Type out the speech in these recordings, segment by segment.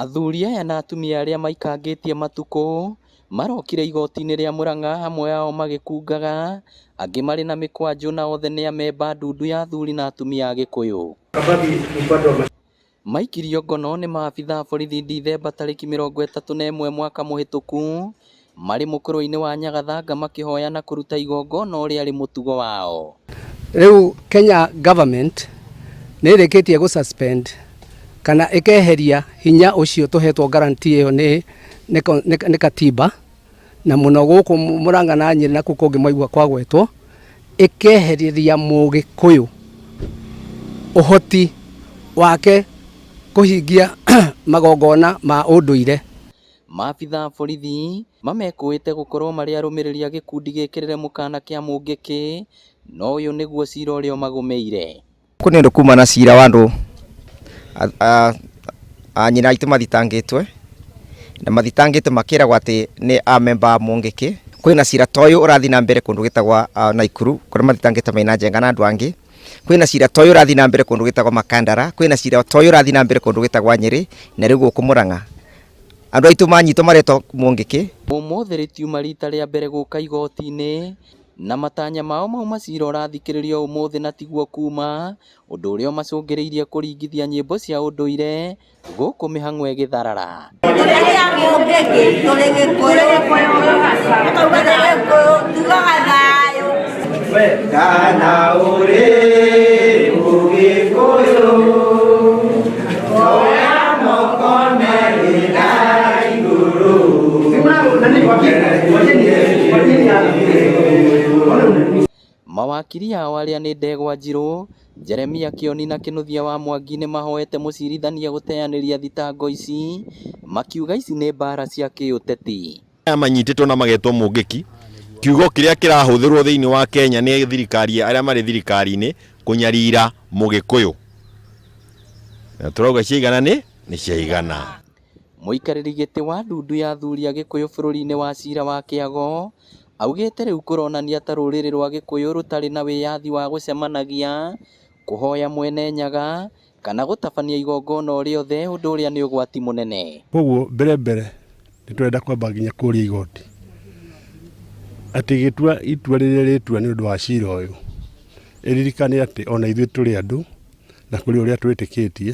Athuri aya na atumia arĩa maikangĩtie matukũ marokire igoti-inĩ rĩa Murang'a amwe ao magĩkungaga, angĩ marĩ na mĩkwanjũ na othe nĩ amemba ndundu ya athuri na atumia a Gĩkũyũ. Maikirio ngono nĩ maabitha a borithi Dithemba tarĩki 31 mwaka mũhĩtũku marĩ mũkũrwe-inĩ wa Nyagathanga makĩhoya na kũruta igongona ũrĩa arĩ mũtugo wao. Rĩu Kenya government nĩ ĩrĩkĩtie gũ suspend kana ĩkeheria hinya ũcio tũhetwo guarantee ĩyo nĩ katiba na mũno gũkũ Murang'a na Nyĩrĩ na kũu kũngĩ mwaigua kwagwetwo, ĩkehereria Mũgĩkũyũ ũhoti wake kũhingia magongona ma ũndũire. Maabitha a borithi mamekũĩte gũkorwo marĩ arũmĩrĩri a gĩkundi gĩkĩrĩre mũkana kĩa Mũngĩkĩ, no ũyũ nĩguo cira ũrĩa ũmagũmĩire. Gũkũ nĩ ũndũ kuma na cira wa andũ a nyina aitũ mathitangĩtwe na mathitangĩtwe makĩragwo atĩ nĩ amemba a Mũngĩkĩ. Kwĩna cira ta ũyũ ũrathiĩ na mbere kũndũ gwĩtagwo Naikuru kũrĩa mathitangĩtwe Maina Njenga na andũ angĩ. Kwĩna cira ta ũyũ ũrathiĩ na mbere kũndũ gwĩtagwo Makandara, kwĩna cira ta ũyũ ũrathiĩ na mbere kũndũ gwĩtagwo Nyĩrĩ na rĩu gũkũ Murang'a. Andũ aitũ manyitwo maretwo Mũngĩkĩ. Ũmũthĩ rĩtiuma rita rĩa mbere gũka igoti-inĩ na matanya mao mauma cira ũrathikĩrĩrio ũmũthĩ na tiguo kuma, ũndũ ũrĩa ũmacũngĩrĩirie kũringithia nyĩmbo cia ũndũire gũkũ mĩhang'o ĩgĩtharara. Tũrĩ a Mũngĩkĩ, tũrĩ Gĩkũyũ, tũrĩ Gĩkũyũ, tugaga thayũ. Kana ũrĩ Mũgĩkũyũ, oya moko merĩ na igũrũ. Mawakiri ao arĩa nĩ Ndegwa Njirũ, Jeremia Kĩoni na Kĩnuthia wa Mwangi nĩ mahoete mũcirithania gũteanĩria thitango ici makiuga ici nĩ mbara cia kĩũteti. Aya manyitĩtwo na magetwo Mũngĩki, kiugo kĩrĩa kĩrahũthĩrwo thĩinĩ wa Kenya nĩ thirikari arĩa marĩ thirikari-inĩ kũnyarira Mũgĩkũyũ. Na tũrauga ciaigana nĩ ciaigana. Mũikarĩri gĩtĩ wa ndundu ya athuri a Gĩkũyũ bũrũri-inĩ wa cira wa Kĩago augĩte rĩu kũronania ta rũrĩrĩ rwa Gĩkũyũ rũtarĩ na wĩyathi wa gũcemanagia, kũhoya mwene Nyaga kana gũtabania igongona o rĩothe, ũndũ ũrĩa nĩ ũgwati mũnene. Koguo mbere mbere nĩ tũrenda kwamba nginya kũria igoti atĩ gĩtua itua rĩrĩa rĩtua nĩ ũndũ wa cira ũyũ ĩririkane atĩ ona ithuĩ tũrĩ andũ na kũrĩ ũrĩa twĩtĩkĩtie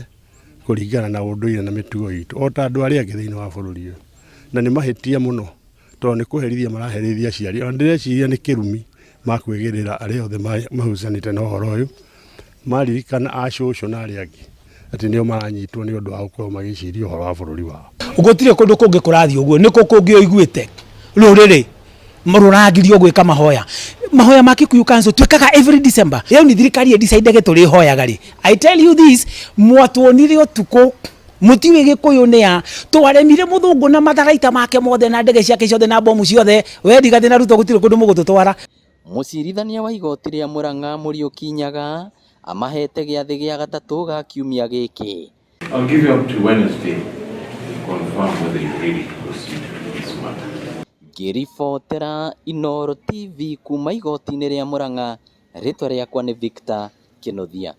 kũringana na ũndũire na mĩtugo itũ o ta andũ arĩa angĩ thĩinĩ wa bũrũri ũyũ, na nĩ mahĩtia mũno tondũ nĩ kũherithia maraherithia aciari. Ona ndĩreciria nĩ kĩrumi makwĩgĩrĩra arĩa othe mahutanĩte na ũhoro ũyũ, maririkana a cũcũ na arĩa angĩ atĩ nĩo maranyitwo nĩ ũndũ wa gũkorwo magĩciria ũhoro wa bũrũri wao. Gũtirĩ kũndũ kũngĩ kũrathiĩ ũguo, nĩ kũ kũngĩ ũiguĩte rũrĩrĩ rũragirio gwĩka mahoya? Mahoya ma Kikuyu Council twĩkaga every December. Rĩu nĩ thirikari ĩdecidege tũrĩhoyaga rĩ? I tell you this, mwatuonire ũtukũ mũtiũĩ Gĩkũyũ nĩ a twaremire mũthũngũ na matharaita make mothe na ndege ciake ciothe na bomu ciothe. We Rigathĩ na Ruto, gũtirĩ kũndũ mũgũtũtwara. Mũcirithania wa igoti rĩa Murang'a Mũriũki Nyaga amahete gĩathĩ gĩa gatatũ ga kiumia gĩkĩ. I'll give you up to Wednesday to confirm whether you're ready to proceed with this matter. Ngĩribotera Inooro TV kuma igoti-inĩ rĩa Murang'a, rĩtwa rĩakwa nĩ Victor Kĩnuthia.